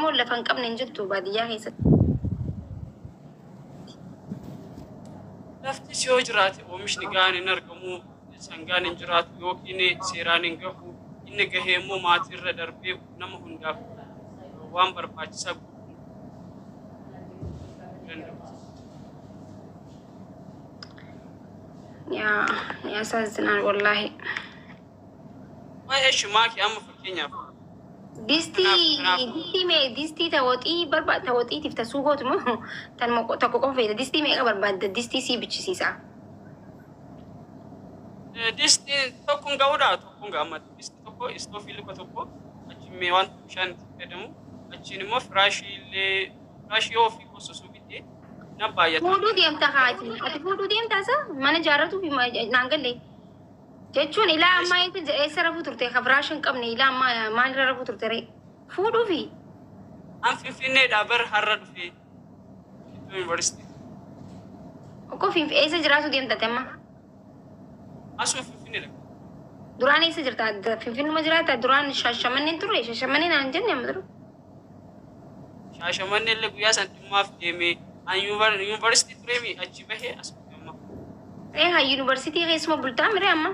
Oromoon lafa hin qabne hin jirtu baadiyyaa keessatti. Laftis yoo jiraate oomishni gahaan hin argamu, sangaan hin jiraatu yookiin seeraan hin gahu, inni gahee immoo maatiirra darbee nama hundaaf waan barbaachisaa guutuu hin danda'u. Yaa ያሳዝናል ወላሂ። Waa'ee eshi maakii amma fakkeenyaaf Distii kanaaf distii mee distii ta waxii barbaad ta waxiitiif ta suugootu moo tan tokko qofa feeta? Distii meeqa barbaadda? Distii sii bichisiisa. Distii tokkoon ga'uudha, tokkoon ga'a. Amma distii tokko, istoofii luka tokko, achiin mee wanta bishaan itti fayyadamu, achiin immoo firaashii illee, firaashii yoo ofii kososuu bitee na baay'ata. Fuudhuu deemta haati. Ati fuudhuu deemtaa isa mana jaarratuuf naan galle. Jechuun ilaa ammaa eessa rafuu turte? Ka firaasha hin qabne ilaa ammaa maalirra rafuu turte ree? Fuudhuufi. An Finfinneedhaa bar har'a dhufee iddoo yuunivarsiitii. Okkoo eessa jiraatu deemta ati amma? Asuma Finfinneedha. Duraan eessa jirta? Finfinnuma jiraata? Duraan Shaashamanneen turre? Shaashamannee naan jenne amma dura. Shaashamannee illee guyyaa san dhimmaaf deemee an yuunivarsiitii tureemi, achi bahee as dhufe amma. Ee haa, yuunivarsiitii keessuma bultaa miree amma?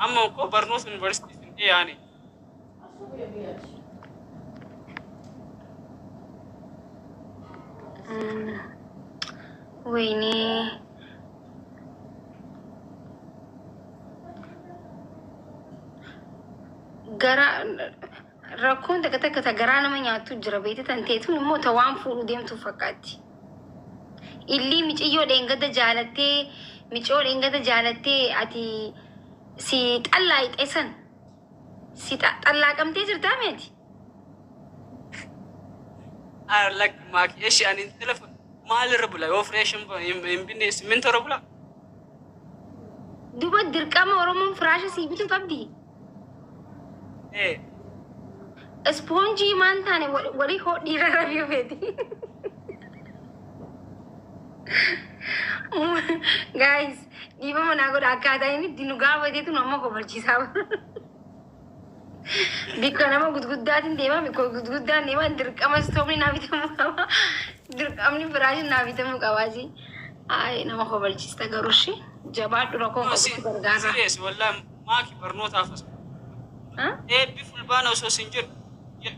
Amma koo barnoota yuunivarsiitii Finfinnee yaane. Wayne. Gara rakkoon takka takka ta garaa nama nyaattu jira beekte, tan teetuun immoo ta waan fuudhuu deemtu fakkaatti. Illii miciyyoo dheengadda jaalattee, miciyoo dheengadda jaalattee ati si xallaayixee san si xallaaqamtee jirtaa meeti? Lakki maakii, eshi ani intala maalirra bula yoo fireesh hin binne? Simmintoorra bula. Duba dirqama Oromoon firaasha sii bituu qabdi. Ee. Ispoonjii maan taane walii hodhiirra rafii feeti. Guys, dhiifama naa godha, akkaataa inni itti nu gaafateetu nu amma kofalchiisaa. Bikka nama gudguddaatiin deema, bikka gudguddaan deema, dirqama istoofni naa bitamuu qaba. Dirqamni firaashin naa bitamuu qabaasi. Ay, nama kofalchiista garuu ishee jabaadhu, rakkoo No, qabutti gargaara. Serious wallahi maaki, barnootaaf as. Eebbi fulbaana osoo sin jedhu, ji'a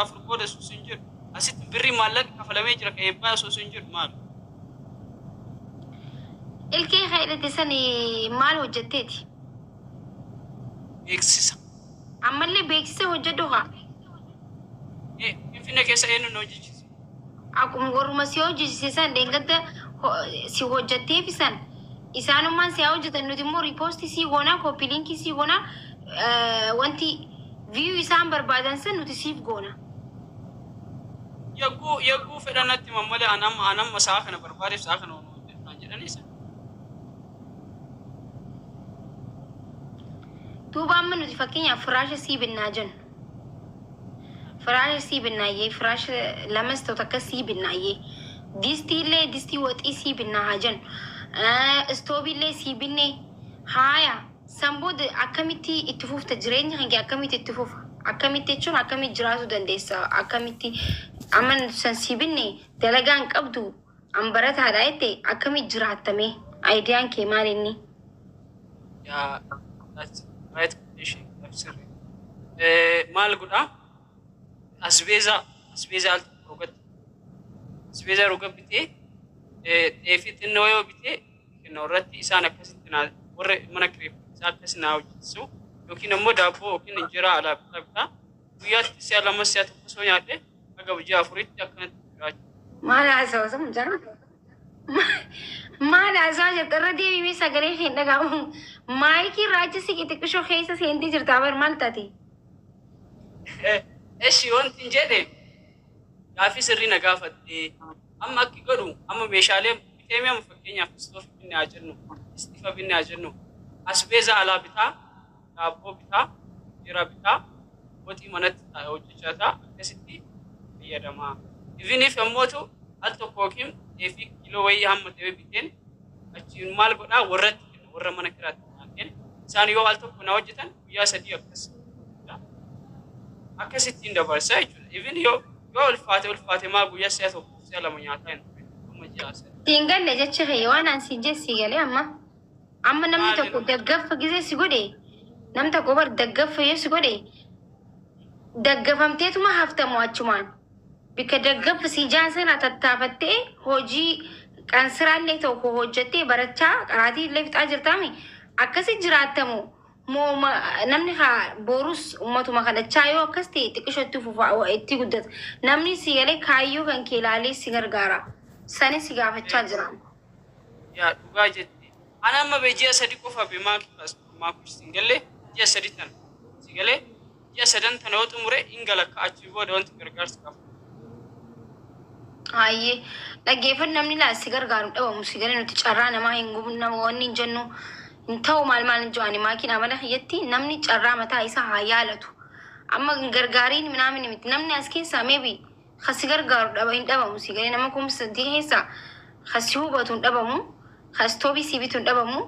4 booda osoo sin jedhu, asitti birrii maallaqa kafalamee jira ka eebbaa osoo sin jedhu maal? Ilkee hidhate san maal hojjetteeti? Beeksisa. Ammallee beeksisa hojjedhu haa. Finfinnee keessa eenyu na hojjechiisa? Akkuma warruma si hojjechise san dheengadda si hojjetteefi san isaanummaan si haa hojjetan, nuti immoo repost sii goonaa, copy link sii goonaa, wanti view isaan barbaadan san nuti siif goona. Yagguu fedhan natti himan malee an amma sa'a kana barbaadeef sa'a kana hojjedhu naan jedhanii san. Duuba amma nuti fakkeenyaaf firaasha sii binnaa jennu. Firaasha sii binnaayyee, firaasha lamas ta'u takka sii binnaayyee. Distii illee, distii waxii sii binnaa haa jennu. Istoobii illee sii binnee haaya, san booda akkamitti itti fufta? Jireenya kan kee akkamitti itti fufa? Akkamitti jechuun akkamitti jiraachuu dandeessa? Akkamitti amma nuti san sii binne, dalagaa hin qabdu, an barataadha jette, akkamitti jiraattame? Ideaan kee maal inni? Yaa, that's right question. Sirrii. Maal godhaa? Asbeezaa al tokko rogatti. Asbeezaa roga bitee, xeefii xinnoo yoo bitee kenna irratti isaan akkasitti naa warra mana kireeffatu isaa akkasi naa hojjechiisu, yookiin immoo daabboo yookiin injeeraa alaa bitaa bitaa guyyaatti si'a lama si'a tokko osoo nyaadhe haga ji'a 4tti akkanatti jiraachuu. Maal haasawaa sun mucaan? Maal haasawaa jirta? Irra deebimee sagalee kee hin dhaga'amu. Maayikii irraa achi siqi xiqqishoo, keessa seentee jirta bar, maal taate? Eshi, wanti hin jedhe gaafii sirrii na gaafatte. Amma akki godhu, amma meeshaalee bitee, amma fakkeenyaaf istoofii binne haa jennu, istifa binne haa jennu, asbeeza alaa bitaa, daabboo bitaa, injeeraa bitaa, waxii manatti hojjechaa ta'a, akkasitti fayyadamaa. Even if ammootu al tokko yookiin xeefii kiiloo wayii hamma ta'e biteen achiin maal godhaa, warratti kenna, warra mana kiraatti naan kenna. Isaan yoo al tokko na hojjetan guyyaa 3 akkas. Akkasittiin dabarsaa jechuudha. Even yoo ulfaate ulfaate maa guyyaa si'a tokkoof si'a lama nyaataa hin ture. Amma ji'a 3. Siin galle jecha kee waan an siin jesse sii galee amma. Amma namni Maali tokko nama? Daggaffa gizee si godhe, namni tokko bar daggaffa yoo si godhe, daggafamteetuma haftamu achumaan. Bikka daggaffa si jaan sana tattaafattee hojii qansiraallee tokko hojjettee barachaa qaraatii illee fixaa jirtaami. Akkasi jiraattamu moo namni haa borus ummatuma kadhachaa yoo akkas ta'e xiqqisho itti fufa, itti guddata. Namni si galee kaayyoo kan kee ilaalee si gargaara. Sani si gaafachaa jira. Yaa, dhugaa jette. Ana amma bee ji'a 3 qofa be maakush siin galee ji'a 3 tana. Si galee ji'a sadan tana yoo xumure in gala ka achi booda wanti gargaarsa qabu. Hayyee, dhaggeeffadhu, namni laa si gargaaru dhabamu. Si galee, nuti carraa namaa hin gubnu, nama wanni hin jennu hin ta'u maal maal hin jiru. Ani maakiin amala kiyyatti namni carraa mataa isaa haa yaalatu. Amma hin gargaariin minaamin miti, namni as keessaa maybe ka si gargaaru dhaba hin dhabamu. Si galee, nama 3000 keessaa ka si hubatu hin dhabamu, ka istoobii si bitu hin dhabamu.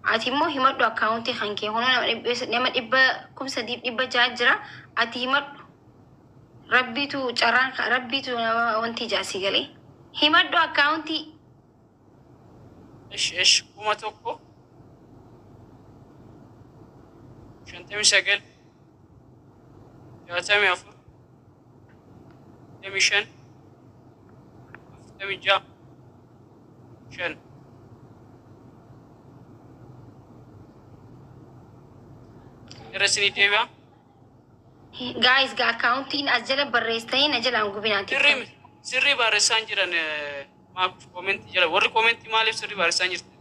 Ati immoo himadhu akkaawuntii kan kee kunoo nama 3,600 jira, ati himadhu. Rabbiitu carraan rabbiitu nama wanti ijaa, si galee, himadhu akkaawuntii. Ish ish, 1059 64 25 46 5. Irra isinii deebi'a. Guys, ga akkaawuntiin as jala barreessitanii na jalaan gubinaati. Sirrii sirrii barreessaan jiran maaf koomentii jala warri koomentii maaliif sirrii barreessaan jirtan?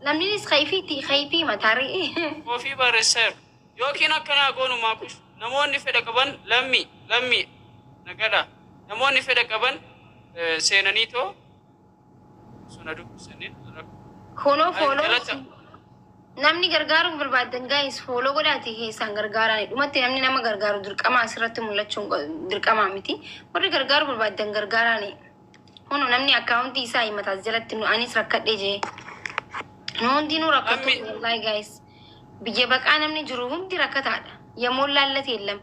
Namninis kayfiitti kayfii mataarii. Ofii barreessaa jiru. Yookiin akkanaa goonu, maakush, namoonni fedha qaban, lammii lammii nagadha, namoonni fedha qaban seenanii too suna dubbisanii Kunoo follow galata. Namni gargaaruu barbaadan, guys, follow godhaati keessaan gargaarani. Dhumatti namni nama gargaaru dirqama asirratti mul'achuun dirqamaa miti. Warri gargaaruu barbaadan gargaarani. Kunoo namni akkaawuntii isaa himata as jalatti, nu anis rakkadhe jee. Nu hundinuu rakkattu. Wallahi guys. Biyya baqaa namni jiru hundi rakkataadha. Yemmoo laallate yeellam.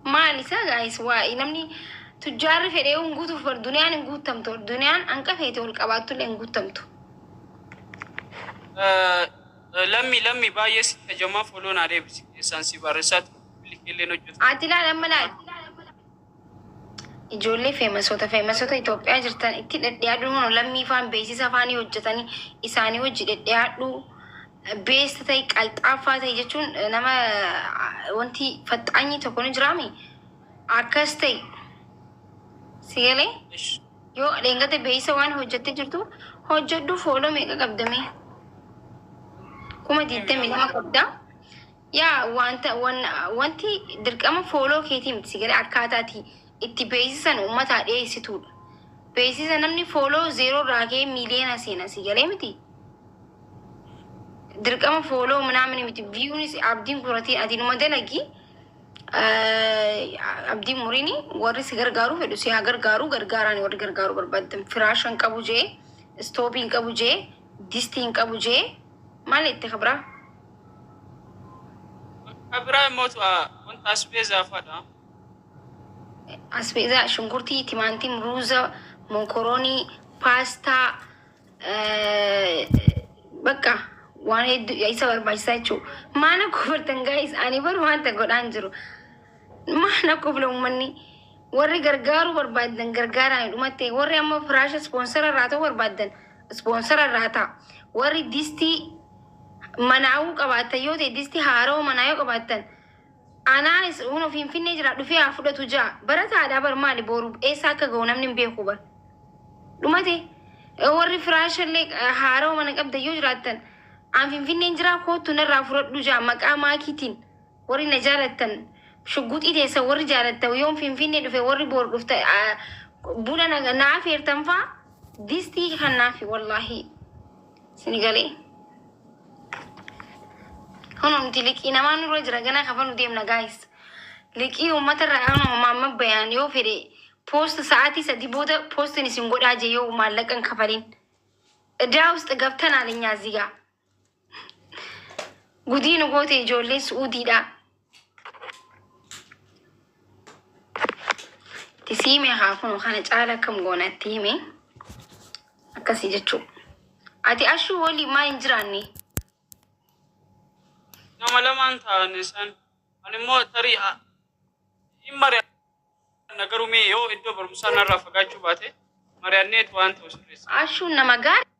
Maal isa guys, waa namni tujjaarri fedhee hin guutuuf bar duniyaan hin guutamtu. Duniyaan hanqa feete ol qabaattullee hin guutamtu. Lammii lammii baay'ee si tajamaa follow naa deebisi keessaan si barreessaa ture bilikeelleen hojjetu. Ati ilaali, amma ilaali. Ijoollee feemasoota Itoophiyaa jirtan itti dhedhiyaadhu. Hono lammii faan beeksisa afaanii hojjetanii isaanii hojii dhedhiyaadhu. Beesta ta'e, qalxaaffaa ta'e jechuun nama wanti faxxaanyi tokko ni jiraami. Akkas ta'e, si galee? Ish. Yoo dheengate beeksisa waan hojjettee jirtu hojjedhu. Follow meeqa qabdame? 22,000 qabda. Yaa, wanta wanti dirqama follow keetii miti, si galee, akkaataati itti beeksisan uummataa dhiyeessituudha. Beeksisa namni follow zero irraa ka'ee miiliyoona seena, si galee miti. Dirqama follow minaamin miti. Viyuunis abdiin kuratiin ati numa dalagi. Abdiin muriini warri si gargaaru fedhu si haa gargaaru, gargaaraan warri gargaaru barbaadan firaasha hin qabu jee, istoobii hin qabu jee, distii hin qabu jee, maal itti kabraa? Ka biraa immoo wanta asbeezaa fa'aadha. Asbeezaa, shunkurtii, timaatim, ruuza, mokoroonii, paastaa, bakka waan hedduu isa barbaachisaa jechuudha. Maana kofaltan guys? Ani bar wanta godhaan jiru. Maana kofla uummanni? Warri gargaaruu barbaadan gargaaraan dhumatte, warri amma firaasha ispoonsara irraa ta'uu barbaadan ispoonsara irraa ta'a. Warri distii manaa'uu qabaattan yoo ta'e, distii haara'uu manaa yoo qabaattan, anaanis kun Finfinnee jira, dhufee haa fudhatu ja'a. Barataadha bar, maali boru eessa akka ga'u namni hin beeku bar. Dhumate warri firaashallee haara'uu mana qabdan yoo jiraattan, an Finfinneen jira, koottu narraa fudhadhu ja'a maqaa maakiitiin. Warri na jaalattan, shugguxii teessan warri jaalattan, yoon Finfinnee dhufe, warri boru dhufta buna naa affeertan faa distii kan naafi wallaahi sini galee. Kun nuti liqii namaa nurra jira, ganaa kafanu deemna guys. Liqii uummata irraa maamma bayaan yoo fedhe post sa'aatii 3 booda poostiin isin godhaa jee yoo maallaqan kafalin. እዳ ውስጥ ገብተናል እኛ እዚህ ጋር ጉዲን goote ijoolleen Su'uudiidha. Itti siime haa kunu kana caala akkam goona itti hime akkasii jechuu. Ati ashuu walii maa hin jiraanne? Nama lamaan ta'an isaan. Ani immoo tarii hin mari'anna garuu mee yoo iddoo barumsaa narraa fagaachuu baate mari'anneetu waan ta'u sirreessa. Ashuun nama gaarii.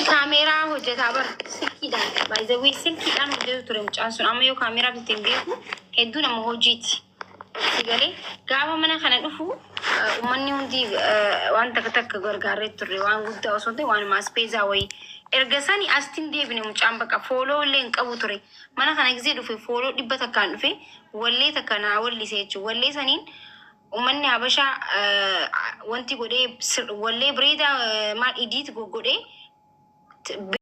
Kaameeraa hojjetaa bara silkiidhaan baay'ee silkiidhaan hojjetu ture mucaan sun amma yoo kaameeraa bitee hin beeku hedduu nama hojiiti. Si galee gaafa mana kana dhufu uummanni hundi waan takka takka gargaarree turre waan guddaa osoo hin ta'in waanuma aspeezaa wayii. Erga sani astiin deebine mucaan bakka follow illee hin qabu ture. Mana kana gisee dhufe follow 100n dhufe wallee takka naa wallise jechuudha. Wallee saniin uummanni Habashaa wanti godhee wallee bareedaa maal idiit godhee.